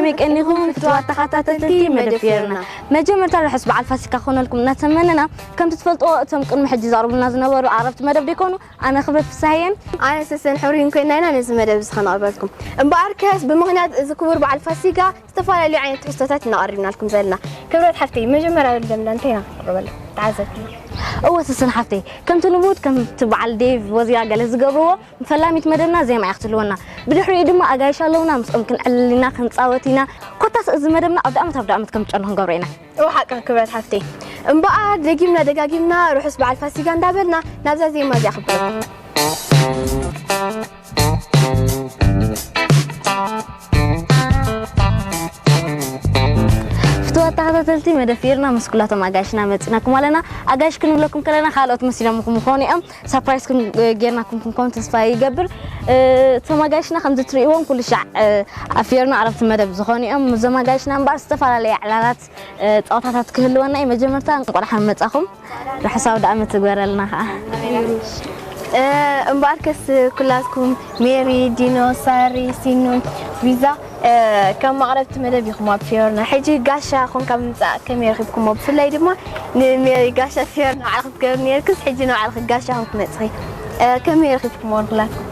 ከመይ ቀኒኹም ፍትዋት ተኸታተልቲ መደብ ፌርና? መጀመርታ ርሑስ በዓል ፋሲካ ክኾነልኩም እናተመነና፣ ከምቲ ትፈልጥዎ እቶም ቅድሚ ሕጂ ዘቕርቡልና ዝነበሩ ዓረብቲ መደብ ደይኮኑ፣ ኣነ ክብረት ፍሳሐየን ኣነ ሰሰን ሕብሪን ኮይና ኢና ነዚ መደብ እዚ ከነቕርበልኩም። እምበኣርከስ ብምኽንያት እዚ ክቡር በዓል ፋሲካ ዝተፈላለዩ ዓይነት ትሕዝቶታት እናቐሪብናልኩም ዘለና። ክብረት ሓፍተይ፣ መጀመርያ ልደምና እንታይ ኢና ክቕርበላ ተዓዘብቲ? እወ ሰሰን ሓፍተይ፣ ከምቲ ልሙድ ከምቲ በዓል ዴቭ ወዚራ ገለ ዝገብርዎ ፈላሚት መደብና ዜማ እያ ክትህልወና። ብድሕሪኡ ድማ ኣጋይሽ ኣለውና፣ ምስኦም ክንዕልል ኢና፣ ክንጻወት ኢና። ኮታስ እዚ መደብና ኣብ ዳኣመት ኣብ ዳኣመት ከም ጨኑ ክንገብሮ ኢና። እወ ሓቅኺ ክብረት ሓፍተይ። እምበኣር ደጊምና ደጋጊምና ርሑስ በዓል ፋሲጋ እንዳበልና ናብዛ ዜማ እዚኣ ክብረት። ፍትዋት ተኸታተልቲ መደብ ፌርና ምስ ኩላቶም ኣጋይሽና መጺናኩም ኣለና። ኣጋይሽ ክንብለኩም ከለና ካልኦት መሲሎምኩም ምኾኑ እዮም። ሳፕራይዝ ክን-፣ ጌርናኩም ክንኮን ተስፋ ይገብር። እ፣ እቶም ኣጋይሽና ከምዚ ትርእይዎም ኩሉ ሻዕ፣ እ፣ ኣብ ፌርና ዓረብቲ መደብ ዝኾኑ እዮም። እዞም ኣጋይሽና እምበኣር ዝተፈላለየ ዕላላት፣ እ፣ ጸወታታት ክህልወና እዩ። መጀመርታ እንቋዕ ደሓን መጻኹም። ርሑስ ኣውደኣመት ይግበረልና ኸኣ። እ፣ እምበኣርከስ ኩላትኩም ሜሪ፣ ዲኖ፣ ሳሪ፣ ሲኑ፣ ቪዛ፣ እ፣ ከም ኣቕረብቲ መደብ ኢኹም ኣብ ፌርና። ሕጂ ጋሻ ኮንካ ብምጻእ ከመይ ረኺብኩሞ? ብፍላይ ድማ ንሜሪ ጋሻ ፌርና ባዕልኺ ክትገብሪ ነይርክስ፣ ሕጂ ንባዕልኺ ጋሻ ኮንኪ መጺኺ። እ፣ ከመይ ረኺብኩሞ ንኹላትኩም?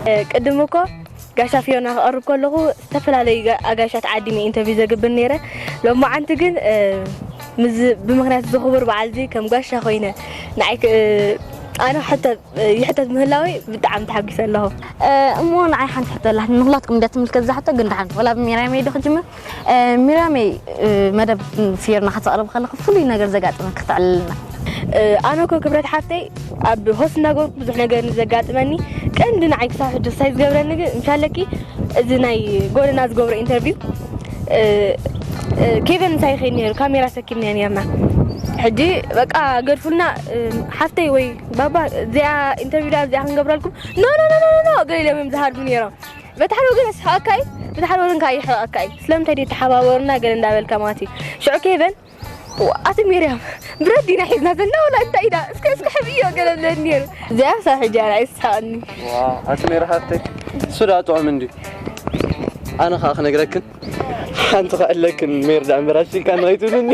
እ፣ ቅድም እኮ ጋሻ ፊዮና ክቐርብ ከለኹ ዝተፈላለዩ ጋ-፣ ኣጋይሽ ዓዲመ ኢንተርቪው ዘግብር ነይረ። ሎማዓንቲ ግን፣ እ፣ ምስ፣ ብምኽንያት እዚ ክቡር በዓል እዚ ከም ጋሻ ኮይነ ንዓይ ክ-፣ እ፣ ኣነ ሕቶ፣ እ፣ ይሕተት ምህላወይ ብጣዕሚ ተሓጒሰ ኣለኹ። እ፣ እሞ ንዓይ ሓንቲ ሕቶ ኣላ። ንኹላትኩም እንድያ ትምልከት እዛ ሕቶ፣ ግን ደሓን ዋላ ብሚራመይ ዶ ክጅምር? እ፣ ሚራመይ፣ እ፣ መደብ ፊዮና ከተቕርብ ከለኺ ፍሉይ ነገር ዘጋጠመኪ ክተዕልልና? እ፣ ኣነ እኮ ክብረት ሓፍተይ ኣብ ሆስት እናገበርኩ ብዙሕ ነገር እዩ ዘጋጥመኒ። ቀንዲ ንዓይ ክሳብ ሕጂ ክሳይ ዝገብረኒ ግን፣ ምሻለኪ፣ እዚ ናይ ጎደና ዝገብሮ ኢንተርቪው፣ እ፣ እ፣ ኬቨን ምሳይ ይኸይድ ነይሩ፣ ካሜራ ሰኪምና ነይርና። ሕጂ በቃ ገድፉልና፣ እ፣ ሓፍተይ ወይ ባባ፣ እዚኣ ኢንተርቪው ዳ እዚኣ ክንገብረልኩም፣ ኖ፣ ኖ፣ ኖ፣ ኖ፣ ኖ፣ ገለ ኢሎም እዮም ዝሃድሙ ነይሮም። በቲ ሓደ ወገን የስሕቐካ እዩ፣ በቲ ሓደ ወገን ከዓ የሕርቐካ እዩ። ስለምንታይ ድዩ ተሓባበሩና ገለ እንዳበልካ ማለት እዩ። ሽዑ ኬቨን፣ "ዋ፣ ኣቲ ሚርያም፣ ብረት ዲና ሒዝና ዘለና ወላ እንታይ ኢና? እስከ፣ እስከ ሕብእዮ" ገለ ብለኒ ነይሩ። እዚኣ ክሳብ ሕጂ እያ ንዓይ ትስሕቐኒ። ዋ፣ ኣቲ ሜሪ ሓፍተይ፣ እሱ ደኣ ጥዑም እንድዩ። ኣነ ኸኣ ክነግረክን ሓንቲ ከዕለክን ሜሪ ደኣ እምበር ኣሽልካ ንኸይትብልኒ።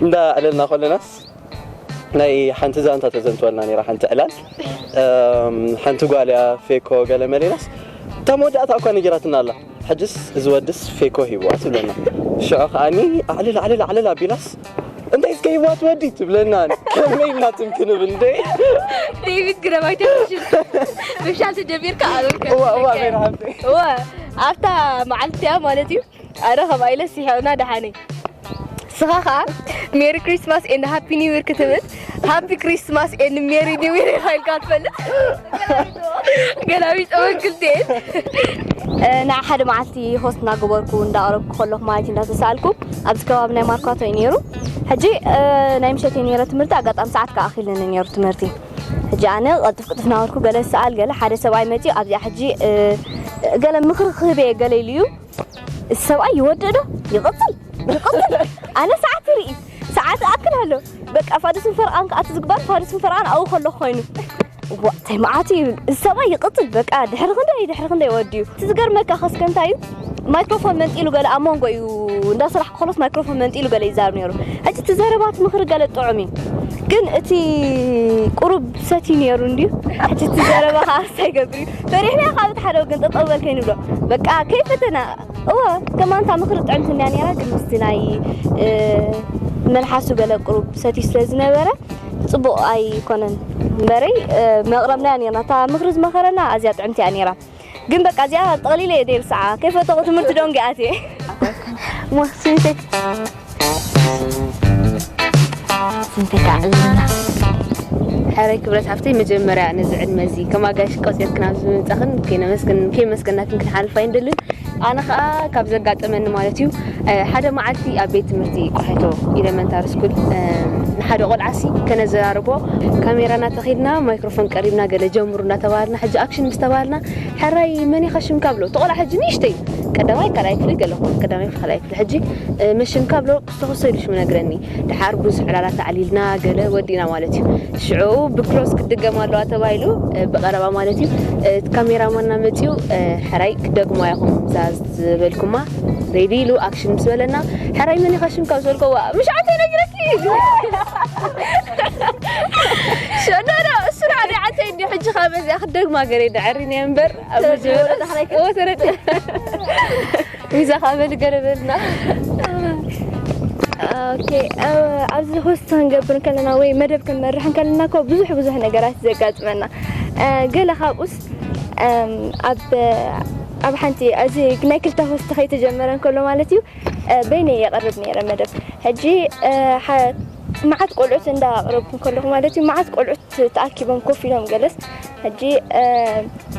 እንዳ ዕለልና ከለናስ ናይ ሓንቲ ዛንታ ተዘንትወልና ነይራ፣ ሓንቲ ዕላል። እም፣ ሓንቲ ጓል እያ፣ ፌኮ ገለ መለ ኢላስ፣ እታ መወዳእታ እኳ ነጊራትና ኣላ። ሕጅስ እዚ ወድስ ፌኮ ሂብዋ ትብለና። ሽዑ ከዓኒ ኣዕልል፣ ኣዕልል፣ ኣዕልል ኣቢላስ፣ "እንታይ እስከ ሂብዋ ትወዲ?" ትብለና። ከመይ ኢልና ትም ክንብል እንዴ? ዴቪድ ግረባይ ተሽል። ምሻል ተጀሚርካ ኣበልከ። እዋ፣ እዋ፣ ሜሪ ሓፍተይ። እዋ፣ ኣብታ መዓልቲ እያ ማለት እዩ። ኣረ፣ ከምኣ ኢለ ሲሕቕና ደሓነይ። ንስኻ ኸኣ ሜሪ ክሪስማስ ኤንድ ሃፒ ኒው ይር ክትብል፣ ሃፒ ክሪስማስ ኤንድ ሜሪ ኒው ይር ኢኻ ኢልካ ትፈልጥ? ገላቢጦ ክልቲኤን። እ፣ ንዓ ሓደ መዓልቲ ሆስት እናገበርኩ፣ እንዳቕረብኩ ከለኹ ማለት እዩ፣ እንዳተሳእልኩ፣ ኣብዚ ከባቢ ናይ ማርካቶ እዩ ነይሩ። ሕጂ፣ እ፣ ናይ ምሸት እዩ ነይረ ትምህርቲ፣ ኣጋጣሚ ሰዓት ከኣ ኣኺሉኒ ነይሩ ትምህርቲ። ሕጂ ኣነ ቀልጥፍ ቅልጥፍ እናበልኩ ገለ ዝሰኣል፣ ገለ ሓደ ሰብኣይ መጺኡ፣ ኣብዚኣ ሕጂ፣ እ፣ ገለ ምኽሪ ክህብ እየ ገለ ኢሉ እዩ። እዚ ሰብኣይ ይወድእ ዶ? ይቕጽል? ይቕጽል? ኣነ ሰዓት ይርኢ። ሰዓት ይኣክል ኣሎ። በቃ ፋዱስን ፈርቓን ከኣ እቲ ዝግባን ፋዱስን ፈርቓን ኣብኡ ከለኹ ኮይኑ። እዋ፣ እንታይ መዓት እዩ። እዚ ሰብኣይ ይቕጽል። በቃ ድሕሪ ክንደይ፣ ድሕሪ ክንደይ ወዲኡ። እቲ ዝገርመካ ከስከ እንታይ እዩ? ማይክሮፎን መንጢሉ ገለ ኣብ መንጎ እዩ እንዳሰራሕኩ ከሎስ ማይክሮፎን መንጢሉ ገለ ይዛረብ ነይሩ። ሕጂ እቲ ዘረባ እቲ ምኽሪ ገለ ጥዑም እዩ። ግን እቲ ቁሩብ ሰትዩ ነይሩ እንድዩ። ሕጂ እቲ ዘረባ ከኣ እንታይ ይገብር እዩ? ፈሪሕና ካብ እቲ ሓደ ወገን ጠጠው በል ከይንብሎ። በቃ ከይፈተና እወ፣ ከማን እታ ምኽሪ ጥዕምቲ እንድያ ነይራ፣ ግን ምስቲ ናይ፣ እ፣ መልሓሱ ገለ ቁሩብ ሰትዩ ስለ ዝነበረ፣ ጽቡቕ ኣይኮነን እምበረይ፣ እ፣ መቕረብናያ ነይርና። እታ ምኽሪ ዝመኸረና ኣዝያ ጥዕምቲ እያ ነይራ። ግን በቃ እዚኣ ጠቕሊለ እየ ደይርስዓ። ከይፈተኹ ትምህርቲ ደንጊኣት እየ። እሞ ስንተይ? ስንተይ ከዕልና? ሕራይ ክብረት ሓፍተይ፣ መጀመርያ ነዚ ዕድመ እዚ ከም ኣጋይሽ ቆጺርክን ኣብዚ ምምጻኽን ከይነመስግን፣ ከየመስገናክን ክንሓልፍ ኣይንደልን። ኣነ ኸኣ ካብ ዘጋጠመኒ ማለት እዩ፣ እ፣ ሓደ መዓልቲ ኣብ ቤት ትምህርቲ ቆሐቶ ኢለመንታሪ ስኩል፣ እ፣ ንሓደ ቆልዓሲ ከነዘራርቦ ካሜራ እናተኸድና ማይክሮፎን ቀሪብና ገለ ጀምሩ እናተባሃልና፣ ሕጂ ኣክሽን ምስ ተባሃልና፣ ሕራይ መን ኢኻ ሽምካ ብሎ፣ እቲ ቆልዓ ሕጂ ንእሽተይ ቀዳማይ ካልኣይ ክፍሊ ገለ ክኸውን፣ ቀዳማይ ክፍሊ ካልኣይ ክፍሊ። ሕጂ፣ እ፣ መሽምካ ብሎ ክስተኸሶ ኢሉ ሽሙ ነግረኒ። ድሓር ብዙሕ ዕላላት ኣዕሊልና ገለ ወዲና ማለት እዩ። ሽዑ ብክሮስ ክድገም ኣለዋ ተባሂሉ፣ እ፣ ብቐረባ ማለት እዩ። እ፣ እቲ ካሜራማንና መጺኡ፣ እ፣ ሕራይ ክደግሞ ኢኹም እዛ ዝበልኩማ፣ ሬዲ ኢሉ ኣክሽን ምስ በለና፣ ሕራይ መን ኢኻ ሽምካ ምስ በልኩ፣ ዋ፣ ምሽ ዓንተይ ነጊረኪ። ሸ-፣ ኖ፣ ኖ፣ እሱ ንዓዲ ዓንተይ እንዲ ሕጂ ካብ እዚኣ ክደግማ ገለ ይድዕሪኒ እየ እምበር፣ ኣብ መጀመርያ ተረዲእካ? እዎ፣ ተረዲእ። ሚዛ ካበል ገለ በልና። ኦኬ፣ እ፣ ኣብዚ ሆስት ክንገብር እንከለና ወይ መደብ ክንመርሕ እንከለና እኮ ብዙሕ ብዙሕ ነገራት ዘጋጥመና። እ፣ ገለ ካብኡስ፣ እም፣ ኣብ፣ ኣብ ሓንቲ፣ እዚ ናይ ክልተ ሆስት ከይተጀመረ እንከሎ ማለት እዩ፣ እ፣ በይነይ የቕርብ ነይረ መደብ። ሕጂ፣ እ፣ ሓ-፣ መዓት ቆልዑት እንዳቕረብኩ እንከለኹ ማለት እዩ፣ መዓት ቆልዑት ተኣኪቦም ኮፍ ኢሎም ገለስ። ሕጂ፣ እ፣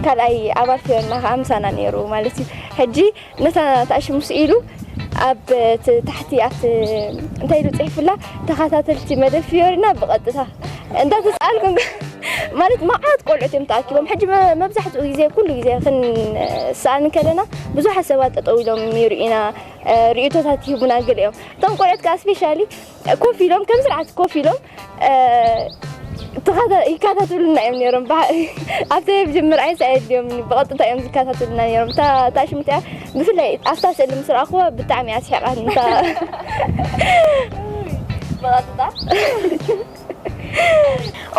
ካልኣይ ኣባል ፊዮርና ከኣ ምሳና ነይሩ ማለት እዩ። ሕጂ ነታ ታሽሙስ ኢሉ ኣብ ት-፣ ታሕቲ ኣብቲ እንታይ ኢሉ ጽሒፉላ፣ ተኸታተልቲ መደብ ፊዮሪና ብቐጥታ እንዳተሳኣልኩም ማለት መዓት ቆልዑት እዮም ተኣኪቦም። ሕጂ መ-፣ መብዛሕትኡ ግዜ፣ ኩሉ ግዜ ክንሰኣል እንከለና ብዙሓት ሰባት ጠጠው ኢሎም ይርእዩና፣ እ፣ ርእይቶታት ይህቡና ገለ እዮም። እቶም ቆልዑት ከኣ ስፔሻሊ ኮፍ ኢሎም፣ ከም ስርዓት ኮፍ ኢሎም፣ እ፣ ተኸታ-፣ ይከታተሉና እዮም ነይሮም። ብሓ-፣ ኣብቲ ብጅምር ኣይንስ ኣየድልዮም፣ ብቐጥታ እዮም ዝከታተሉና ነይሮም። እታ፣ እታ ሽምጥያ ብፍላይ ኣብታ ስእሊ ምስ ረኣኽዎ ብጣዕሚ ኣስሒቓትኒ። እታ ብቐጥታ።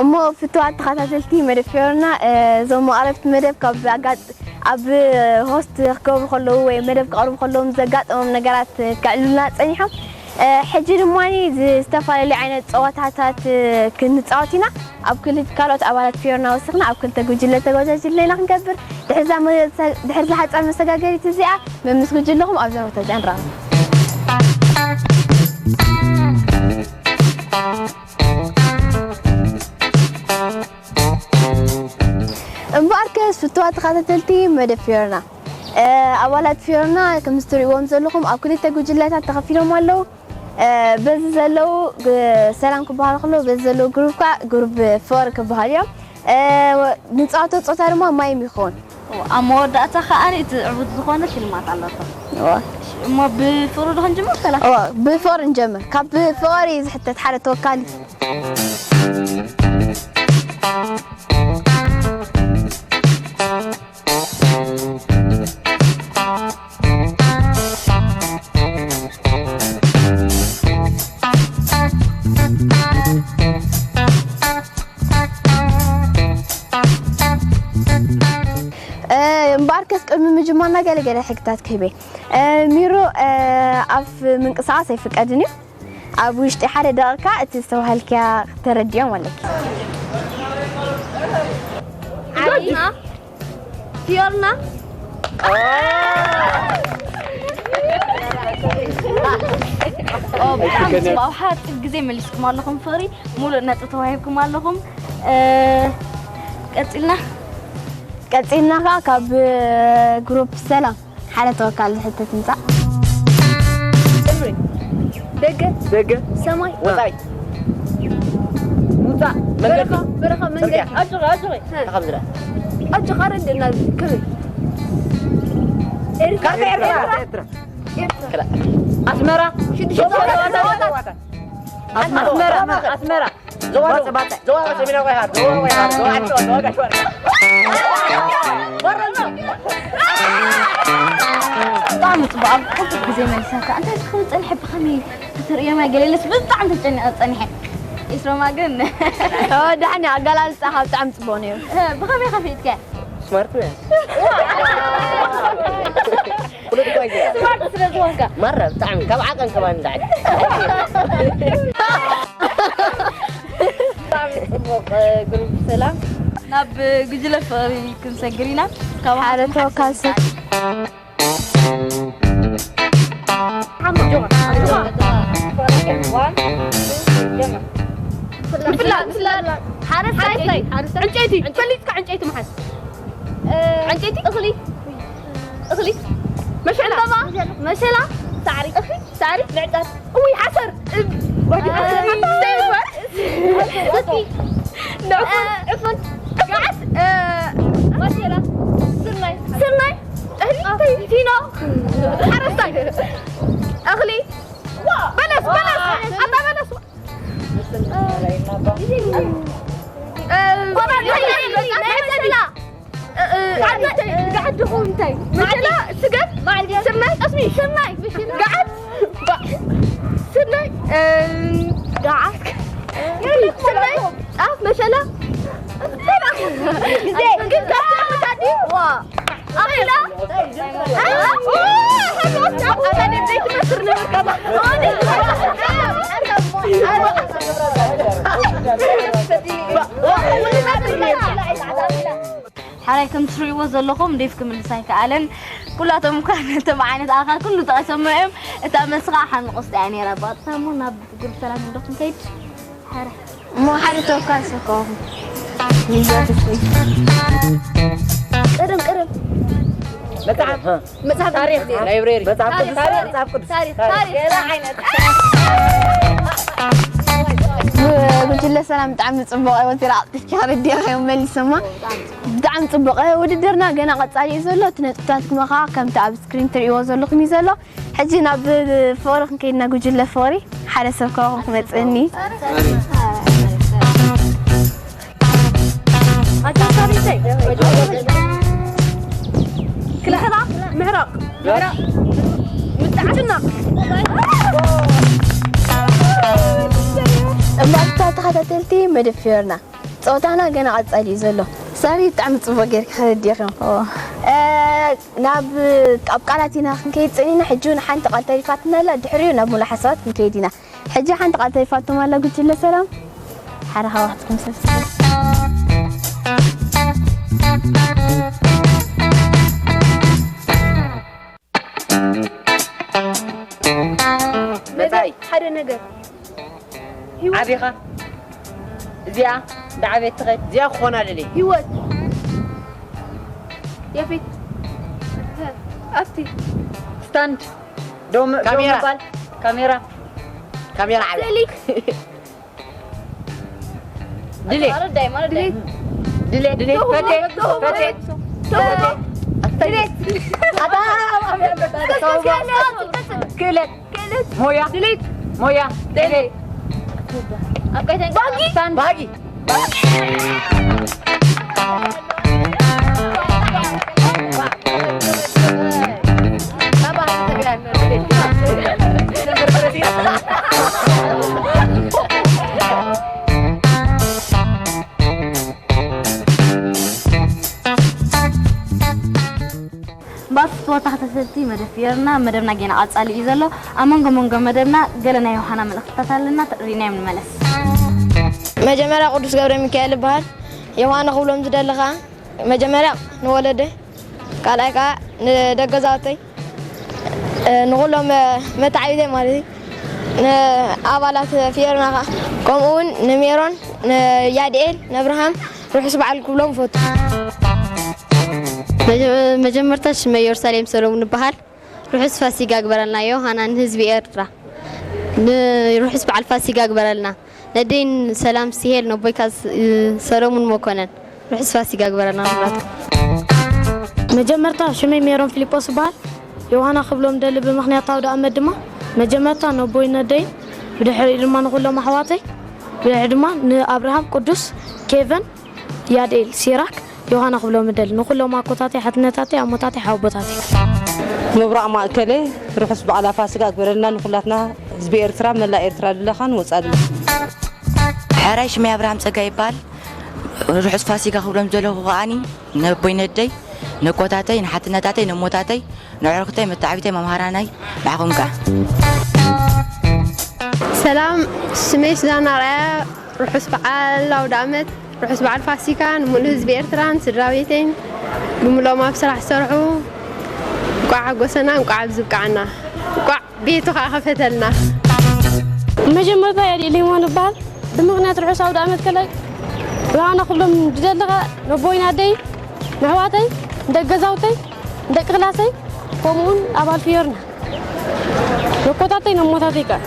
እሞ ፍቱዋት ተኸታተልቲ መደብ ፊዮርና፣ እ፣ እዞም መቕረብቲ መደብ ካብ ኣጋጥ-፣ ኣብ ሆስት ክገብሩ ከለዉ ወይ መደብ ክቐርቡ ከለዉ ምስ ዘጋጠሞም ነገራት ከዕልሉና ጸኒሖም። እ፣ ሕጂ ድማ ዝ-፣ ዝተፈላለዩ ዓይነት ጸዋታታት፣ እ፣ ክንጻወት ኢና። ኣብ ክልተ ካልኦት ኣባላት ፊዮርና ወሲኽና ኣብ ክልተ ጉጅለ ተጎጃጅልና ኢና ክንገብር። ድሕሪ እዛ መ-፣ ድሕሪ እዛ ሓጻር መሰጋገሪት እዚኣ መምስ ጉጅለኹም ኣብ ዘረባታት እዚኣ ንራኸብ። እምበኣርከስ ፍቱዋት ተኸታተልቲ መደብ ፊዮርና፣ እ፣ ኣባላት ፊዮርና ከምዚ ትርእይዎም ዘለኹም ኣብ ክልተ ጉጅለታት ተኸፊሎም ኣለዉ። እ፣ በዚ ዘለዉ ግ-፣ ሰላም ክበሃሉ ከለዉ፣ በዚ ዘለዉ ግሩፕ ከኣ ግሩፕ ፍቕሪ ክበሃሉ እዮም። እ፣ ንጻወቶ ጾታ ድማ ማይም ይኸውን። ኣብ መወዳእታ ከኣ እቲ ዕቡት ዝኾነ ሽልማት ኣለቶ። እዋ። እሞ ብፍቕሪ ዶ ክንጅምር? ሰላም። እዋ፣ ብፍቕሪ ንጀምር። ካብ ፍቕሪ እዩ ዝሕተት ሓደ ተወካሊ። እ፣ እምበኣርከስ ቅድሚ ምጅማርና ገለ ገለ ሕግታት ክህብ እየ። እ፣ ሚሩ፣ እ፣ ኣፍ ምንቅስቓስ ኣይፍቀድን እዩ። ኣብ ውሽጢ ሓደ ደቂቃ እቲ ዝተባሃልክያ ተረዲኦም ኣለኪ። ዓድና ፊዮርና። ኦ፣ ብጣዕሚ ጽቡቕ። ኣብ ሓጺር ግዜ መሊስኩም ኣለኹም ፍቕሪ፣ ሙሉእ ነጥቢ ተዋሂብኩም ኣለኹም። እ፣ ቀጺልና። ቀጺልና ከኣ ካብ ግሩፕ ሰላም ሓደ ተወካሊ ዝሕተት ምጻእ። ጽምሪ። ደገ። ደገ። ሰማይ። ወጻኢ። ውጻእ። መንገዲ። በረኻ። በረኻ። መንገዲ። ጽርግያ። ኣጆኺ፣ ኣጆኺ። ሀ። ተኻብ ዝረአ። ኣጆኻ፣ ኣረድእና ከመይ? ኤርትራ። ካርታ ኤርትራ። ኤርትራ። ኤርትራ። ኤርትራ። ኣስመራ። ሽዱሽተ ዞባ ዞባ ዞባ ዞባ ዞባ። ኣስመራ። ኣስመራ። ኣስመራ። ዞባ ባጽዕ፣ ባጽዕ። ዞባ ሰሜናዊ ይሃር፣ ዞባ ይሃር፣ ዞባ ዓዲ፣ ዞባ ጋሽ ባርካ። ብጣዕሚ ጽቡቕ፣ ኣብ ሕጹር ግዜ መሊሳታ። እንታይ ዝኸውን ጸኒሐ፣ ብኸመይ ክትርእዮም ኣይገለለስ፣ ብጣዕሚ ተጨኒቐ ጸኒሐ። ኢስሮማ ግን ኦ፣ ደሓን እዩ፣ ኣገላልጻኻ ብጣዕሚ ጽቡቕ ነይሩ። እ፣ ብኸመይ ከፊእትካ? ስማርት ነህ። ኩሉ እኮ ኣይገባም። ስማርት ስለ ዝኾንካ። ማራ ብጣዕሚ ካብ ዓቐን ከማን ንላዕሊ። ብጣዕሚ ጽቡቕ፣ ግሩፕ ሰላም። ናብ ጉጅለ ፍቕሪ ክንሰግር ኢና። ካብ ሓደ ተወካል ሰብ። ሓሙስ ጀመር። ጀመር። ፍላ-፣ ፍላ-፣ ሓረስታይ፣ ሓረስታይ፣ ሓረስታይ። ዕንጨይቲ፣ ፈሊጥካ ዕንጨይቲ ምሓዝ። እ፣ ዕንጨይቲ? እኽሊ። እኽሊ። መሸላ። ዕምባባ። መሸላ። ሳዕሪ። እኽሊ። ሳዕሪ። ምዕጻድ። እውይ፣ ሓሰር። እብ-፣ ወዲ ኣይ። ሓሰር። ዘይበር። ወዲ። ዕፉን። እ፣ ዕፉን። ገዓት። እ፣ መሸላ። ስርናይ። ስርናይ። እኽሊ። ፊኖ። እንታይ? መሸላ፣ ስገም፣ ስርናይ፣ ጠስሚ፣ ስርናይ፣ ገዓት፣ ባ-፣ ስርናይ፣ እም፣ ገዓት፣ ስርናይ፣ ጣፍ፣ መሸላ፣ ግን ካብ መታዲ፣ ዋ፣ ኣኺላ፣ አ፣ ኦ፣ ኦ፣ ዘይትመስር ነበር፣ ኦ፣ ዘይትመስር። ሓራይ ከም ትርእይዎ ዘለኹም ዴቭ ክምልስ ኣይከኣለን። ኩላቶም እኳ ነቶም ዓይነት ኣኻ ኩሉ ጠቒሶሞ እዮም። እታ መልሲ ከዓ ሓንቆስጣ እያ ነይራ። ብቐጥታ እሞ ናብ ጉርድ ሰላም እንዶ ክንከይድ። ሓራይ። እሞ ሓደ ተወካሲ ከሆኑ። ቅርብ፣ ቅርብ። መጽሓፍ፣ መጽሓፍ ታሪኽ፣ ታሪኽ። ላይብረሪ። መጽሓፍ ቅዱስ፣ ታሪኽ፣ መጽሓፍ ቅዱስ። ታሪኽ፣ ታሪኽ። ገለ ዓይነት። ጉጅለ ሰላም ብጣዕሚ ጽቡቕ፣ ወቲራ ኣቕጢፍካ ረዲእካዮም መሊሶማ። ብጣዕሚ ጽቡቕ። ውድድርና ገና ቀጻሊ እዩ ዘሎ። እቲ ነጥብታትኩም ኸኣ ከምቲ ኣብ ስክሪን ትርእይዎ ዘለኹም እዩ ዘሎ። ሕጂ ናብ ፍቕሪ ክንከይድ፣ ናብ ጉጅለ ፍቕሪ ሓደ ሰብ ካባኹም ክመጽእኒ። ኣታ ሳሪተይ። ምሕራቕ፣ ምሕራቕ፣ ምሕራቕ። ምትዕትና። እምበኣር ተኸታተልቲ መደብ ፊዮርና፣ ጸወታና ገና ቀጻሊ እዩ ዘሎ። ሳሪ፣ ብጣዕሚ ጽቡቕ ጌርኪ ተረዲእኪ። ኦ። እ፣ ናብ፣ ኣብ ቃላት ኢና ክንከይድ ጸኒሕና። ሕጂ እውን ሓንቲ ቃል ተሪፋትና ኣላ፣ ድሕሪኡ ናብ ሙሉእ ሓሳባት ክንከይድ ኢና። ሕጂ ሓንቲ ቃል ተሪፋቶም ኣላ ጉጅለ ሰላም። ሓራ ካባትኩም ሰብ። መጻኢ። ሓደ ነገር። ህይወት። ዓቢኻ። እዚኣ እንዳዓበየት ትኸድ። እዚኣ ክኾና ደልየ። ህይወት። ያፌት። ኣብቲ። ስታንድ። ደው ም-፣ ደው ካሜራ። ምባል። ካሜራ። ካሜራ ዓብያ። ስእሊ። ድሌት። ማለት ዳይ፣ ማለት ዳይ። ድሌት። ድሌት። ድሌት። ቶሆ፣ ፈቴ። ቶሆ፣ ፈቴ። ቶሆ። ፈቴ። ድሌት። ኣታ፣ ክእለት። ክእለት። ሞያ። ድሌት። ሞያ። ድሌት። ኣብ ቀይተን ባጊ። ስታንድ። ባጊ። እምበኣር ስፖርት ተኸታተልቲ መደብ ፊዮርና፣ መደብና ጌና ቀጻሊ እዩ ዘሎ። ኣብ መንጎ መንጎ መደብና ገለ ናይ ዮሃና መልእኽትታት ኣለና፣ ሪእናዮም ንመለስ። መጀመርያ ቅዱስ ገብረ ሚካኤል እበሃል። ዮሃና ክብሎም ዝደሊ ኸኣ መጀመርያ ንወለደይ፣ ካልኣይ ከኣ ንደገዛውተይ፣ እ፣ ንኹሎም፣ እ፣ መተዓቢተይ ማለት እዩ። ንኣባላት ፊዮርና ከኣ፣ ከምኡ እውን ንሜሮን፣ ንያድኤል፣ ንኣብርሃም ርሑስ በዓል ክብሎም እፈቱ። መጀ-፣ መጀመርታ ሽመይ ኢየሩሳሌም ሰሎሙን እበሃል። ርሑስ ፋሲጋ ግበረልና ዮሃና ንህዝቢ ኤርትራ። ን-፣ ርሑስ በዓል ፋሲጋ ግበረልና። ነደይን ሰላም ሲሄል፣ ነቦይካ ስ-፣ ሰለሙን መኮነን፣ ርሑስ ፋሲጋ ግበረና ንብላትኩም። መጀመርታ ሽመይ ሜሮን ፊሊጶስ እበሃል። ዮሃና ክብሎም ደሊ ብምኽንያት ኣውደ ኣመት ድማ፣ መጀመርታ ነቦይ ነደይን፣ ብድሕሪኡ ድማ ንኹሎም ኣሕዋተይ፣ ብድሕሪ ድማ ንኣብርሃም፣ ቅዱስ፣ ኬቨን፣ ያድኤል፣ ሲራክ፣ ዮሃና ክብሎም ደሊ ንኹሎም ኣኮታተይ፣ ሓትነታተይ፣ ኣሞታተይ፣ ሓወቦታተይ። ምብራቕ ማእከለይ፣ ርሑስ በዓል ፋሲጋ ግበረልና ንኹላትና ህዝቢ ኤርትራ፣ መላእ ኤርትራ ድለኻን ወጻኢ ድለ። ሕራይ ሽመይ ኣብርሃም ጸጋ ይበሃል። ርሑስ ፋሲጋ ክብሎም ዘለኹ ከኣኒ ነቦይ ነደይ፣ ነኮታተይ፣ ንሓትነታተይ፣ ነሞታተይ፣ ንዕርክተይ፣ መተዓቢተይ፣ መምሃራናይ፣ ንዓኹም ከኣ። ሰላም፣ ሽመይ ሱዛና ኣርኣያ። ርሑስ በዓል ኣውደ ኣመት፣ ርሑስ በዓል ፋሲካ ንምሉእ ህዝቢ ኤርትራን ስድራ ቤተይን፣ ብምልኦም ኣብ ስራሕ ዝሰርሑ። እንቋዕ ሓጎሰና፣ እንቋዕ ኣብዚ ብቃዕና። እንቋዕ ቤቱ ከኣ ከፈተልና። መጀመርታ ያድኤል ይማን እበሃል። ብምኽንያት ርሑስ ኣውደ ኣመት ከላይ ዮሃና ክብሎም ዝደሊ ከኣ ነቦይን ኣደይን፣ ንኣሕዋተይ፣ ንደቂ ገዛውተይ፣ ንደቂ ክላሰይ፣ ከምኡውን ኣባል ፍዮርና፣ ነኮታተይ፣ ነሞታተይ ከኣ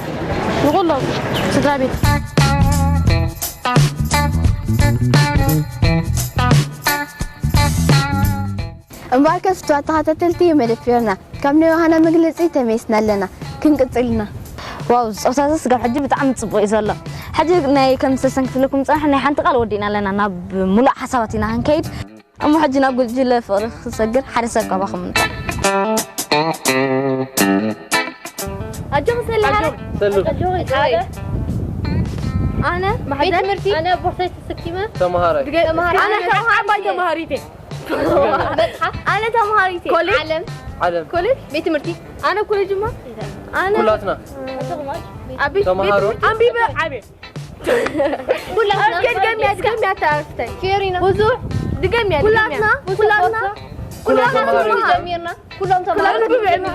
ንኹሎም ስድራ ቤት። እምበኣርከስ ፍቱዋት ተኸታተልቲ መደብ ፊዮርና፣ ካብ ናይ ዮሃና መግለጺ ተመይስና ኣለና። ክንቅጽል ኢና። ዋው፣ ጸወታታት ስጋብ ሕጂ ብጣዕሚ ጽቡቕ እዩ ዘሎ። ሕጂ ናይ ከም ዝተሰንክትለኩም ጸንሐ ናይ ሓንቲ ቃል ወዲእና ኣለና። ናብ ሙሉእ ሓሳባት ኢና ክንከይድ። እሞ ሕጂ ናብ ጉጅለ ፍቕሪ ክሰግር ሓደ ሰብ ካባኹም ምጻእ። ኣጆኺ ሰሊ፣ ሓደ። ሰሉ። ኣጆኺ፣ ሓደ። ኣነ ቤት ማሕዘን። ትምህርቲ። ኣነ ቦርሳይ ተሰኪመ። ተምሃራይ። ድገ-፣ ተምሃራይ። ኣነ ዓባይ ተምሃሪት እየ። መጽሓፍ። ኣነ ተምሃሪት እየ። ኮሌጅ። ዓለም። ዓለም። ኮሌጅ። ቤት ትምህርቲ። ኣነ ኮሌጅ እማ። ኣነ ኩላትና። ኣብ ቤት ተምሃሮ። ትምህርቲ ኣንቢበ ዓብየ። ኩላትና እስኪ ድገምያ፣ ድገምያ፣ ኣታ ኣፍታይ። ፊዮሪና። ብዙሕ። ድገምያ፣ ኩላትና፣ ድገምያ። ኩላትና። ኩላትና ኩላትና ተምሃሮ። ጀሚርና። ኩሎም ተምሃሮ ኩላትና ጀሚርና።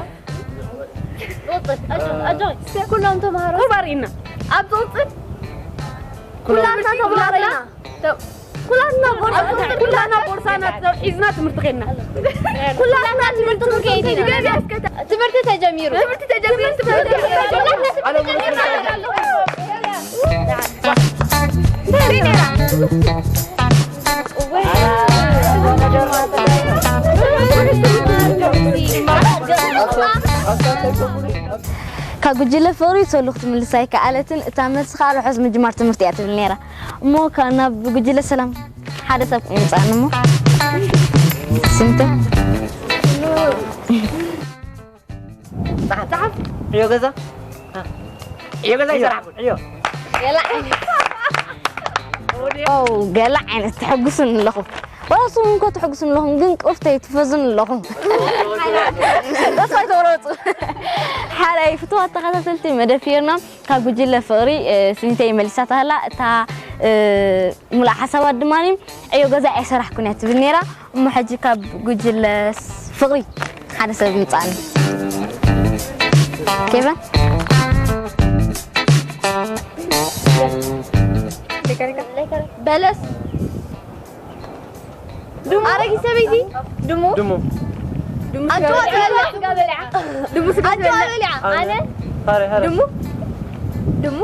ወጥት፣ ኣጆ-፣ ኣጆ-፣ ኩሎም ተምሃሮ። ቁርብ ኣርእይና። ኣብ ዝወፅእ ኩላትና ኩላትና ተምሃሮ ኢና። ተ-፣ ኩላትና ቦርሳ፣ ኩላትና ቦርሳና ሒዝና ትምህርቲ ከይድና። ኩላትና ትምህርቲ ክንከይድ ኢና። ትምህርቲ ተጀሚሩ። ትምህርቲ ተጀሚሩ። ትምህርቲ ተጀሚሩ። ካብ ጉጅለ ፍቕሪ ሰሉ ክትምልስ ኣይከኣለትን። እታ መልሲ ከኣ ርሑስ ምጅማር ትምህርቲ እያ ትብል ነይራ። እሞ ካብ ናብ ጉጅለ ሰላም ሓደ ሰብ ይምጻእኒ እሞ። ስንተ? ጸሓፍ፣ ጸሓፍ። ዕዮ ገዛ? ዕዮ ገዛ ይሰራሕኩ። ዕዮ። ገለ ዓይነት። ኦ፣ ገለ ዓይነት ተሐጉሱን ኣለኹም። ዋላ ንስኹም እኮ ተሐጉሱን ኣለኹም፣ ግን ቅርፍተይ ትፈዙን ኣለኹም። ተስፋ ኣይተቑረጹ። ሓራይ ፍትዋት ተኸታተልቲ መደብ ፊዮርና ካብ ጉጅለ ፍቕሪ፣ እ፣ ስኒተይ መሊሳታ ኣላ። እታ፣ እ፣ ሙሉእ ሓሳባት ድማ ዕዮ ገዛ ኣይሰራሕኩን እያ ትብል ነይራ። እሞ ሕጂ ካብ ጉጅለ ስ-፣ ፍቕሪ ሓደ ሰብ ምጻኒ። ኬቨን? በለስ። ድሙ። ኣረጊት ሰበይቲ። ድሙ። ድሙ። ድሙ ስጋ ኣጆዋ በሊዓ። በሊዓ። ድሙ ስጋ ኣጆዋ በሊዓ። በሊዓ። ኣነ። ሃረ፣ ሃረ። ድሙ። ድሙ።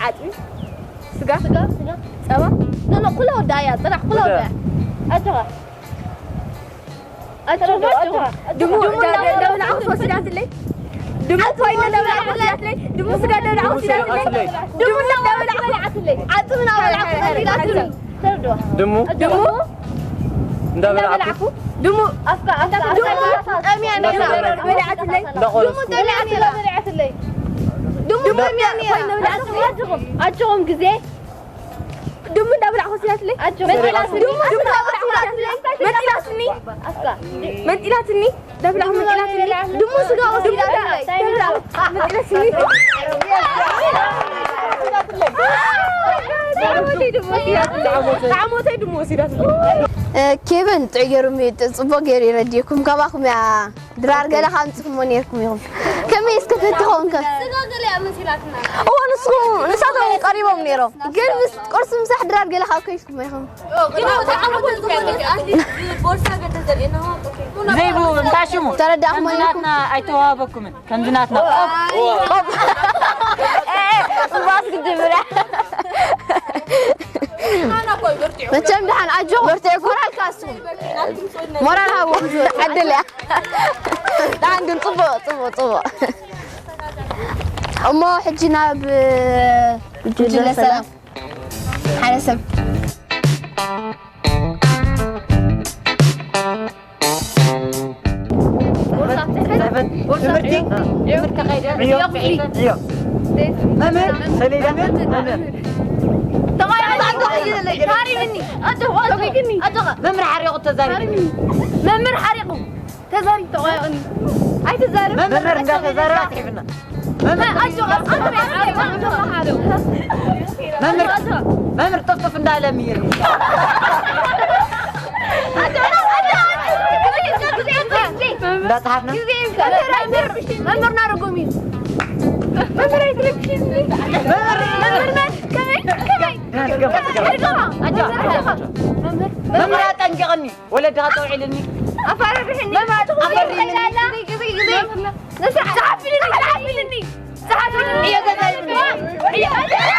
ዓጽሚ። ስጋ። ስጋ፣ ስጋ። ጸባ። ኖ፣ ኖ፣ ኩላ ወዳእያ፣ ጽናሕ፣ ኩላ ወዳእያ። ወዳእያ። ኣጆኻ። ኣጆኻ፣ ኣጆኻ። ድሙ፣ ድሙ ዳ-፣ ዳ-፣ እንዳበላዕኩ ወሲዳትለይ። ድሙ ኮይና እንዳበላዕኩ ወሲዳትለይ። ድሙ ስጋ እንዳበላዕኩ ወሲዳትለይ። ድሙ እንዳበላዕኩ ወሲዳትለይ። ዓጽሚ እንዳበላዕኩ ወሲዳትለይ። ድሙ? ድሙ? እንዳበላዕኩ? ድሙ ኣፍካ፣ ኣፍካ፣ ድሙ ኣፍካ። ጠምያ ነይራ። በላዕትለይ። እንዳቆረስኩ። ድሙ ጠምያ ነይራ። በላዕትለይ። ድሙ ጠምያ ነይራ። ኮይና በላዕትለይ። ኣጆኹም፣ ኣጆኹም ግዜ። ድሙ እንዳበላዕኩ ወሲዳትለይ። ኣጆኹም። መንጢላትኒ። ድሙ እንዳበላዕኩ ወሲዳትለይ። መንጢላትኒ። ኣፍካ። መንጢላትኒ። ዳብላዕ መንጢላትኒ። ድሙ ስጋ ወሲዳትለይ። ዳብላዕ መንጢላትኒ። ጣዕሞተይ ድሙ ወሲዳትለይ። ጣዕሞተይ ድሙ ወሲዳትለይ። እ፣ ኬቨን ጥዑይ ገይሩ ሚ-፣ ጽቡቕ ገይሩ የረድየኩም። ካባኹም እያ ድራር ገለ ካምጽኹሞ ነይርኩም ኢኹም። ከመይ እስከ ተትኸውን ከ? ስጋ ገለ እያ መሲላትና። እዎ፣ ንስኹም፣ ንሳቶም ቀሪቦም ነይሮም። ግን ምስ ቁርሲ ምሳሕ ድራር ገለ ካብ ከይድኩም ኢኹም። ዘይብኡ እንታይ ሽሙ? ተረዳእኹም ከምዚ ናትና ኣይተዋሃበኩምን። ከምዚ ናትና። ቆብ። ቆብ። ኤ፣ ኤ፣ እባስ ክትብል። መቸም ደሓን ኣጆኹም። በርትዑ። ሞራል ካስኹም። ሞራል ሃቡ። ዕድል እያ። ደሓን ግን ጽቡቕ፣ ጽቡቕ፣ ጽቡቕ። እሞ ሕጂ ናብ ጉጅለ ጉጅለ ሰላም። ሰላም። ሓደ ሰብ። ትምህርቲ? ትምህርቲ ተኸይደ? ዕዮ? ዕዮ ክፍሊ። ዕዮ። መምህር? ሰሌዳ? መምህር? ተቐይረ? ታሪምኒ። ኣጆኻ፣ ኣጆኻ። ኣጆኻ። መምህር ሓሪቑ ተዛሪቡ። መምህር ሓሪቑ። ተዛሪብ ተቋየቕኒ። ኣይትዛረብ። መምህር እንዳተዛረበ ኣትሒፍና። መምህር ኣጆኻ፣ ኣጆኻ፣ ኣጆኻ፣ ኣጆኻ። መምህር፣ መምህር ጥፍጥፍ እንዳለ ምሂር። ኣጆኻ፣ ኣጆኻ፣ ኣጆኻ። እንዳጸሓፍና። መምህር፣ መምህር ናረጎም እዩ። መምህር ኣይትረብሽኒ። መምህር፣ መምህር መን? ከመይ? ከመይ? ገባ፣ ገባ፣ ገባ። ኣጆኻ፣ ኣጆኻ። መምህር፣ መምህር ኣጠንቅቕኒ። ወለድኻ ጠውዒልኒ። ኣፋርርሕኒ። መማት ኣፈሪምኒ። ግዜ፣ ግዜ፣ ግዜ። ንስሓ-፣ ጸሓፊልኒ፣ ጸሓፊልኒ። ጸሓፊልኒ። ዕዮ ገዛ ይብልኒ። ዕዮ ገዛ።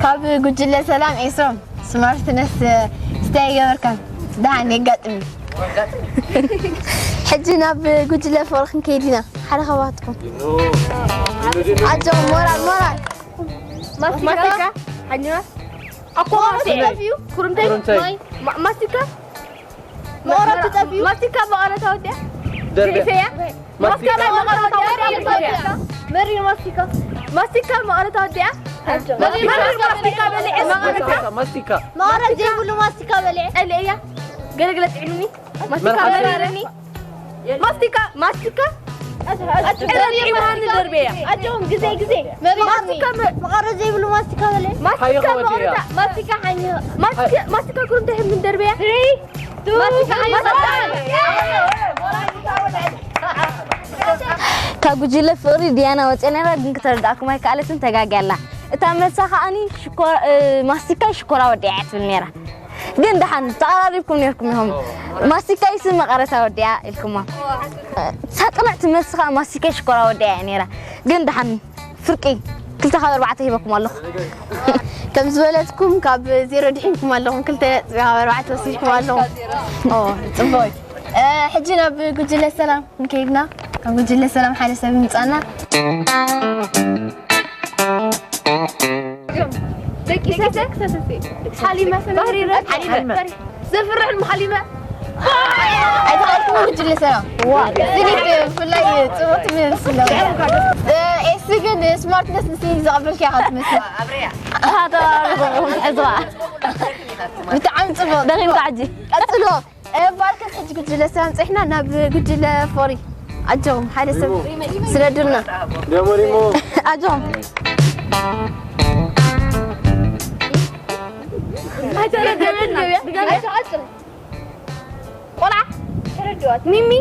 ካብ ጉጅለ ሰላም ኤስሮም። ስማርትነስ ስታይ ገበርካን? ደሓን የጋጥም እዩ። ሕጂ ናብ ጉጅለ ፍቕሪ ክንከይድ ኢና። ሓደ ካባትኩም። ኣጆኹም፣ ሞራል፣ ሞራል። ማስቲካ። ማስቲካ። ሓኒባ። ኣኮ ማስቲካ። ኩሩምተይ። ኩሩምተይ። ማይ። ማ-፣ ማስቲካ። መቐረት ትጠፍዩ። ማስቲካ መቐረት ኣወዲኣ። ደርቢያ። ፌፌያ። ማስቲካ። ማስቲካ መቐረት ኣወዲኣ። መሪር ማስቲካ። ማስቲካ መቐረት ኣወዲኣ። መሪር ማስቲካ በሊዐ። ማስቲካ። ማስቲካ። መቐረት ዘይብሉ ማስቲካ በሊዐ። ጸሊእያ። ገለገለ ጥዒሙኒ። ማስቲካ መሪር። መሪርኒ። ማስቲካ፣ ማስቲካ። ኣጭ-፣ ኣጭ-፣ ጥዒሙኒ ደርቤያ። ኣጆም፣ ግዜ፣ ግዜ። መሪርኒ። ማስቲካ መ-፣ መቐረት ዘይብሉ ማስቲካ በለ። ማስቲካ ሓዮ ከወዲያ። መቐረት፣ ማስቲካ ሓዮ። ማስቲካ፣ ማስቲካ ኩሩምተይ ምን ደርቤያ። Three, two, one። ካብ ጉጅለ ፍቕሪ ዲያና ወፂኣ ነይራ፣ ግን ክተረድኣኩም ኣይከኣለትን፣ ተጋግያ ኣላ። እታ መልሳ ከዓኒ ሽኮራ፣ እ፣ ማስቲካይ ሽኮራ ወዲኣ እያ ትብል ነይራ። ግን ደሓን ተቐራሪብኩም ነይርኩም ኢኹም። ማስቲካይ ስም መቐረታ ወዲኣ ኢልኩማ። ሳቅንዕቲ መልሲ ከኣ ማስቲካይ ሽኮራ ወዲኣ እያ ነይራ። ግን ደሓን ፍርቂ ክልተ ካብ ኣርባዕተ ሂበኩም ኣለኹ። ከም ዝበለትኩም ካብ ዜሮ ድሒንኩም ኣለኹም፣ ክልተ ካብ ኣርባዕተ ወሲድኩም ኣለኹም። ኦ፣ ጽቡቕ። እ፣ ሕጂ ናብ ጉጅለ ሰላም ክንከይድና፣ ካብ ጉጅለ ሰላም ሓደ ሰብ ይምጻና። ደቂ ሰሰ፣ ሓሊመ፣ ባህሪ ረድ፣ ሓሊመ። ዘፍርሕን ሓሊመ። ኣይተኻእልኩም ጉጅለ ሰላም። ዋ፣ ዝሊት ብፍላይ ጽቡቕ ትምህርቲ ስለ። እ፣ ኤሲ ግን ስማርትነስ ንስኒ ዘቐበልኪ ኢኻ ትመስል። ኣታ፣ ሕዝዋ። ብጣዕሚ ጽቡቕ። ደኺምካ ሕጂ። ቀጽሎ። እ፣ ባርከስ ሕጂ ጉጅለ ሰላም ጸኒሕና ናብ ጉጅለ ፎሪ። ኣጆኹም፣ ሓደ ሰብ ሪሞ። ስደዱልና። ሪሞ፣ ሪሞ። ኣጆኹም። ኣይተረደበን ድያ? ቆልዓ ተረድዋት። ሚሚ።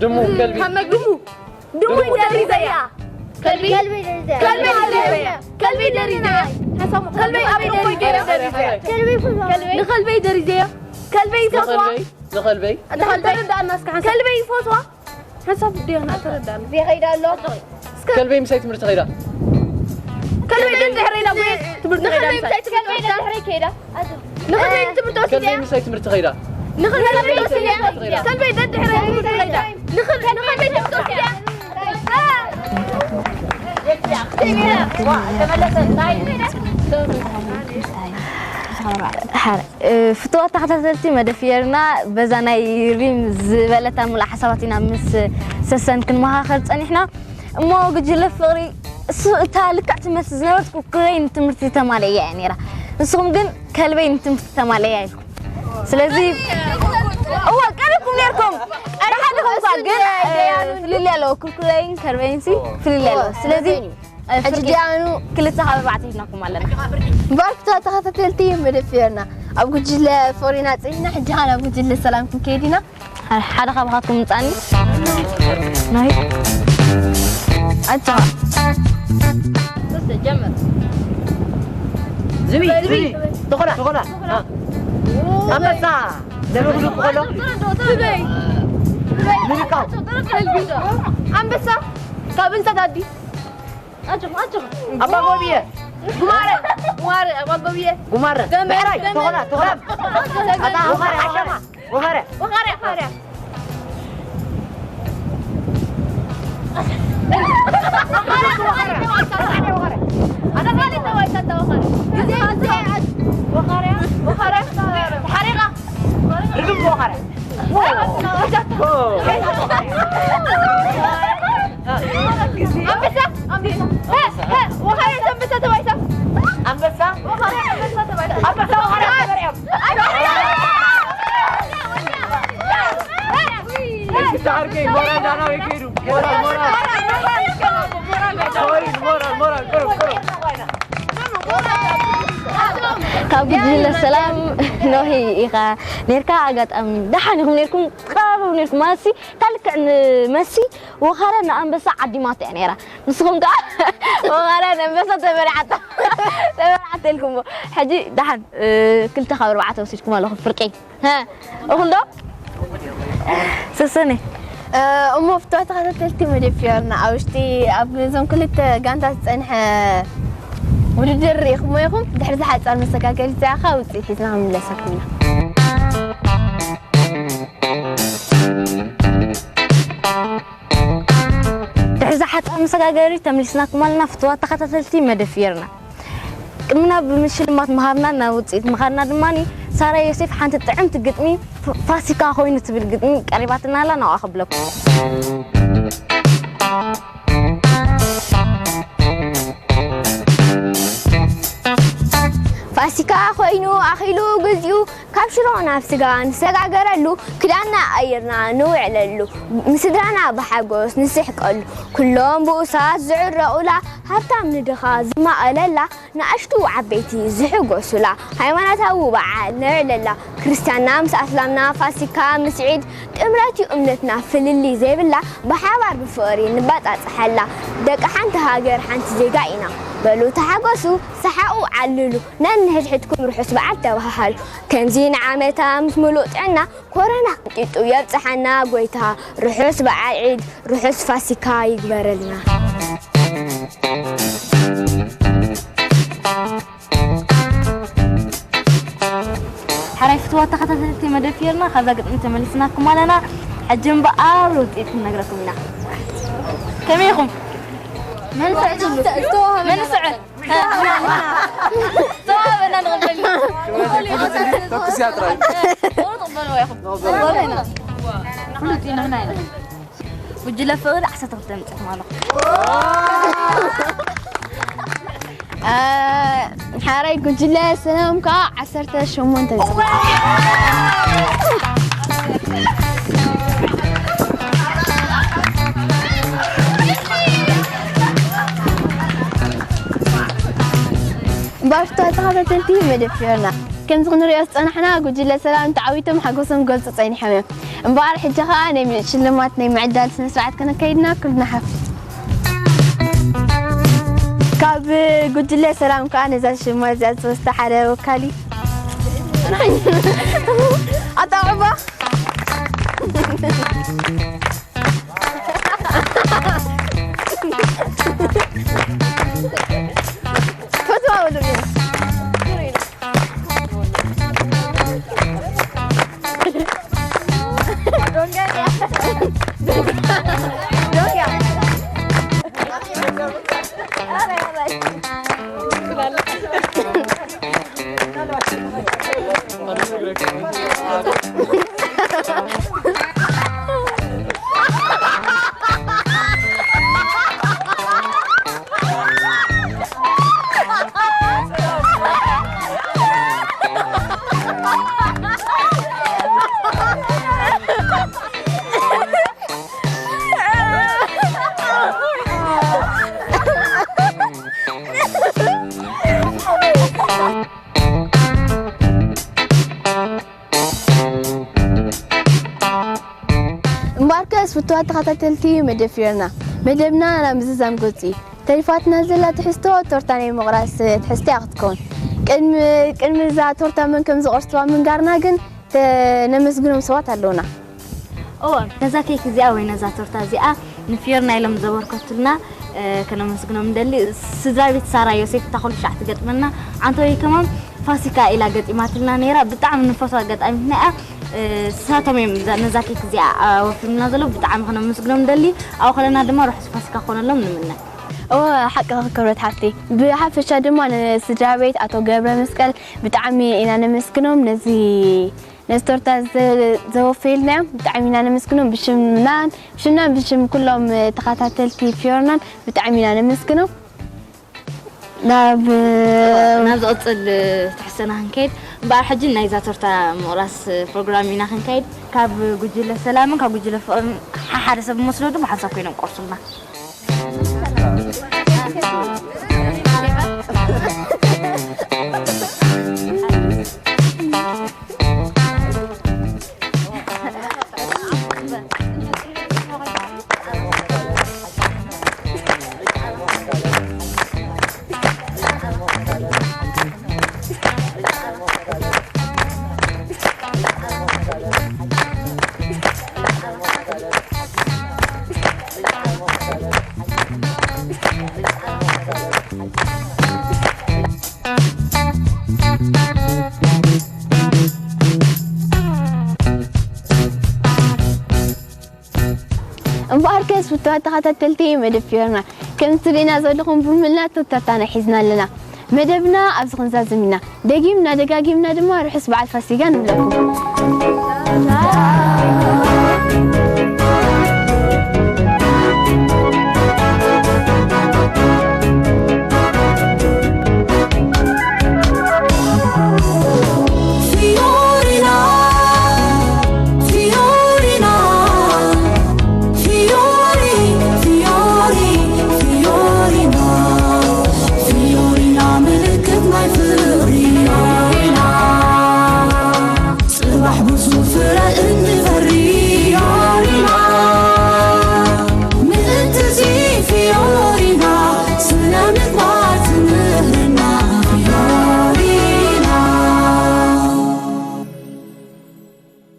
ድሙ፣ ከልቢ። ሃመ ድሙ። ድሙ ደሪዘያ። ከልቢ። ከልቢ ደሪዘያ። ከልቢ ደሪዘያ። ከልቢ ደሪዘያ። ሓሳብ ከልቢ ኣብ ርኮይ ገይረ ደሪዘያ። ከልቢ ይፈትዋ። ንኸልበይ ደሪዘያ። ከልበይ ይፈትዋ። ንኸልበይ? ንኸልበይ? ንኸልበይ? ተረዳእና እስከ ሓንሳብ። ከልበይ ይፈትዋ። ሓንሳብ ዲያና ተረዳእና። ዘይኸይዳ ኣሎ። እስከ ከልበይ ምሳይ ትምህርቲ ኸይዳ? ከልበይ ደድሕረይ ኢላ፣ ወይ ትምህርቲ ኸይዳ ንኸልበይ ምሳይ? ምሳይ ትምህርቲ ኸይዳ? ንኸልበይ ትምህርቲ ወሲዳ? ከልበይ ምሳይ ትምህርቲ ኸይዳ? ንኸልበይ ትምህርቲ ወሲዳ? ከልበይ ደድሕረይ ትምህርቲ ኸይዳ? ንኸል-፣ ንኸልበይ ትምህርቲ ወሲዳ? ሓረ፣ እ፣ ፍቱዋት ተኸታተልቲ መደብ ፊየርና፣ በዛ ናይ ሪም ዝበለታ ምሉእ ሓሳባት ኢና ምስ ሰሰን ክንመኻኸር ጸኒሕና። እሞ ጉጅለ ፍቕሪ፣ እሱ፣ እታ ልክዕቲ መልሲ ዝነበረት ኩኩረይ ንትምህርቲ ተማልእያ እያ ነይራ። ንስኹም ግን ከልበይ ንትምህርቲ ተማልእያ ኢልኩም። ስለዚ፣ እወ፣ ቀሪብኩም ነይርኩም። ብሓድኹም እኳ ግን፣ እ፣ ፍልልይ ኣለዎ። ኩኩረይን ከልበይንሲ ፍልልይ ኣለዎ። ስለዚ፣ እ፣ ሕጂ ፍርቂ ዲያኑ ክልተ ካብ ኣርባዕተ ሂብናኩም ኣለና። እምበኣር ፍቱዋት ተኸታተልቲ መደብ ፊየርና፣ ኣብ ጉጅለ ፎሪና ጸኒሕና፣ ሕጂ ኸኣ ናብ ጉጅለ ሰላም ክንከይድ ኢና። ሓደ፣ ሓደ ካባኻትኩም ምጻኒ። ናይ ኣታ። ዝቢ፣ ዝቢ። ተኾላ፣ ተኾላ። አ። ኣንበሳ። ለበብሉ ተኾሎ። ዝበይ። ምልካው። ኣንበሳ። ካብ እንስሳት ኣዲ። ኣባ ጎብየ። ጉማረ። ጉማረ፣ ኣባ ጎብየ። ጉማረ። ገመል፣ ብዕራይ፣ ገመል። ተኾላ፣ ተኾላ። ሰገን። ኣታ ወኻርያ፣ ዓሸማ። ወኻርያ። ወኻርያ፣ ወኻርያ። ወኻርያ፣ ወኻርያ። ወኻርያ፣ ወኻርያ። ሓሪቓ። ርግም ወኻርያ። ኣንበሳ፣ ኣንበሳ። ሀ፣ ሀ፣ ወኻርያ፣ ኣንበሳ ተባይሳ። ኣንበሳ፣ ወኻርያ፣ ኣንበሳ ተባይሳ። ኣንበሳ፣ ወኻርያ፣ ተበርዕዮም። እስኪ ዓርከይ፣ ሞራል ዳና ወይ ከይዱ? ሞራል፣ ሞራል። ሞራል፣ ሞራል፣ ሞራል፣ ሞራል። ካብ ጉጅለ ሰላም ኖሂ ኢኻ ነርካ። ኣጋጣሚ ደሓን ኢኹም ነርኩም፣ ትቀራረቡ ነርኩም። ማለትሲ፣ እታ ልክዕ ንመሲ ወኻርያ ንኣንበሳ ዓዲማቶ እያ ነይራ። ንስኹም ከኣ ወኻርያ ንኣንበሳ ተበሊዓታ፣ ተበሊዓታ ኢልኩምዎ። ሕጂ ደሓን፣ እ፣ ክልተ ካብ ኣርባዕተ ወሲድኩም ኣለኹም ፍርቂ። ሀ፣ እኹል ዶ? ሰሰነ። እ፣ እሞ ፍቱዋት ተኸታተልቲ መደብ ፊዮርና፣ ኣብ ውሽጢ ኣብ እዞም ክልተ ጋንታት ዝጸንሐ ውድድር ርኢኹሞ ኢኹም። ድሕሪ እዛ ሓጻር መሰጋገሪት እዚኣ ኸኣ ውጽኢት ሒዝና ክንምለሰኩም ኢና። ገሪ ተመሊስናኩም ኣለና ፍትዋት ተኸታተልቲ መደብ ፊርና። ቅድሚ ናብ ሽልማት ምሃብና ናብ ውፅኢት ምኻድና ድማ ሳራ ዮሴፍ ሓንቲ ጥዕምቲ ግጥሚ ፋሲካ ኮይኑ ትብል ግጥሚ ቀሪባትና ኣላ ናብኣ ከብለኩም። ፋሲካ ኮይኑ ኣኺሉ ግዚኡ ካብ ሽሮ ናብ ስጋ ንሰጋገረሉ ክዳንና ቀይርና ንውዕለሉ ምስድራና ብሓጎስ ንስሕቀሉ ኩሎም ብኡሳት ዝዕረቑላ ሃብታም ንድኻ ዝማቐለላ ንኣሽቱ ዓበይቲ ዝሕጎሱላ ሃይማኖታዊ በዓል ነዕለላ ክርስትያንና ምስ ኣስላምና ፋሲካ ምስ ዒድ ጥምረት እዩ እምነትና ፍልልይ ዘይብላ ብሓባር ብፍቕሪ ንባጻጽሓላ ደቂ ሓንቲ ሃገር ሓንቲ ዜጋ ኢና በሉ ተሓጎሱ ሰሓቑ ዓልሉ ነንሕድሕድኩም ርሑስ በዓል ተባሃሃሉ ከምዚ ንዓመታ ምስ ምሉእ ጥዕና ኮረና ቅንጢጡ የብጽሓና ጎይታ ርሑስ በዓል ዒድ ርሑስ ፋሲካ ይግበረልና። ሓራይ ፍትዋ ተኸታተልቲ መደብ ፊርና ካብዛ ግጥሚ ተመሊስናኩም ኣለና። ሕጂ እምበኣር ውፅኢት ክንነግረኩም ኢና። ከመይ ኢኹም? መን ስዕር? ተዋበና ንቕበል ኢና። ተኩስያ ጥራይ። ተቕበልዎ ኢኹም። ተቕበልዎ ኢና። ፍሉጥ ኢና፣ ንሕና ኢና። ጉጅለ ፍቕሪ ዓሰርተ ክልተ ኣምጺእኩም ኣለኹም። አ፣ ሓራይ ጉጅለ ሰላም ከኣ ዓሰርተ ሸሞንተ ኣምጺእኩም። እምበኣር ፍትዋት ተኸታተልቲ መደብ ፊዮና፣ ከምዚ ክንሪኦ ዝጸናሕና፣ ጉጅለ ሰላም ተዓዊቶም ሓጎሶም ክገልጹ ጸኒሖም እዮም። እምበኣር፣ ሕጂ ኸኣ ናይ ሽልማት ናይ ምዕዳል ስነ ስርዓት ከነካይድና ኩልና ሓፍ። ካብ ጉጅለ ሰላም ከኣ ነዛ ሽልማት እዚኣ ዝወስዳ ሓደ ወካሊ። ኣጣብዕባ። ፈትዋ በሉ። እምበኣርከስ ፍቱዋት ተኸታተልቲ መደብ ፊዮና፣ መደብና ናብ ምዝዛም ገጹ እዩ። ተሪፋትና ዘላ ትሕዝቶ ቶርታ ናይ ምቑራስ ትሕዝቶ እያ ክትከውን። ቅድሚ፣ ቅድሚ እዛ ቶርታ መን ከም ዝቖርስዋ ምንጋርና ግን ተ-፣ ነመስግኖም ሰባት ኣለውና። እወ፣ ነዛ ኬክ እዚኣ ወይ ነዛ ቶርታ እዚኣ ንፊዮርና ኢሎም ዘበርከቱልና፣ እ፣ ከነመስግኖም ንደሊ። ስድራ ቤት ሳራ ዮሴፍ እታ ኩሉ ሻዕ ትገጥመና፣ ዓንተወይ ከማን ፋሲካ ኢላ ገጢማትልና ነይራ። ብጣዕሚ ንፈትዋ ገጣሚትና እያ። እ፣ ንሳቶም እዮም እዛ፣ ነዛ ኬክ እዚኣ ኣወፍርልና ዘለዉ። ብጣዕሚ ከነመስግኖም ንደሊ። ኣብኡ ከለና ድማ ርሑስ ፋሲካ ክኾነሎም ንምነ። እወ፣ ሓቅኺ ክብረት ሓፍተይ። ብሓፈሻ ድማ ንስድራ ቤት ኣቶ ገብረ መስቀል ብጣዕሚ ኢና ነመስግኖም። ነዚ ነዚ ቶርታ ዘ-፣ ዘወፈዩልና እዮም። ብጣዕሚ ኢና ነመስግኖም። ብሽምናን፣ ብሽምናን ብሽም ኩሎም ተኸታተልቲ ፊዮርናን ብጣዕሚ ኢና ነመስግኖም። ናብ ናብ ዝቕጽል ትሕዝቶና ክንከይድ፣ እምበኣር ሕጂ ናይዛ ቶርታ ምቑራስ ፕሮግራም ኢና ክንከይድ። ካብ ጉጅለ ሰላምን ካብ ጉጅለ ፍቕርን ሓሓደ ሰብ መስሎ ዶ ብሓንሳብ ኮይኖም ቆርሱልና። እምበኣርከስ ፍቱዋት ተኸታተልቲ መደብ ፊዮርና፣ ከም ትርእና ዘለኹም ብምልና ተታና ሒዝና ኣለና። መደብና ኣብዚ ክንዛዝም ኢና። ደጊምና ደጋጊምና ድማ ርሑስ በዓል ፋሲጋ ንብለኩም። Fiorina, Fiorina, Fiori, Fiori, Fiorina, Fiorina ምልክት ናይ ፍቕሪ። ጽባሕ ብዙ ፍረ እንፈሪ።